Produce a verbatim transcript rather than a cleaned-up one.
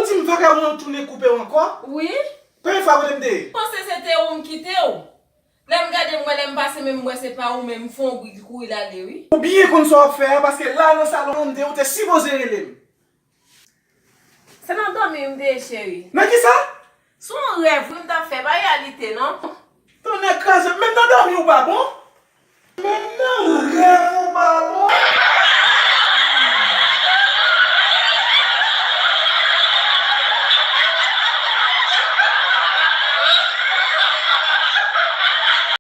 Si m vagabon, yo tounen koupe w ankò? Wi. Premye fwa kote m te ye? Panse se te ou m kite w. Lè m gade m wè lè m pase men m wè se pa ou menm m fè yon bri kouri l ale wi. Ou byen konn sa w ap fè a, paske la nan salon an m te ye, ou te sipoze rele m. Se nan dòmi m te ye cheri. Nan kisa? Se yon rèv wi m t ap fè, pa reyalite non. Tonnè kraze, menm nan dòmi ou pa bon? Menm nan rèv ou pa bon?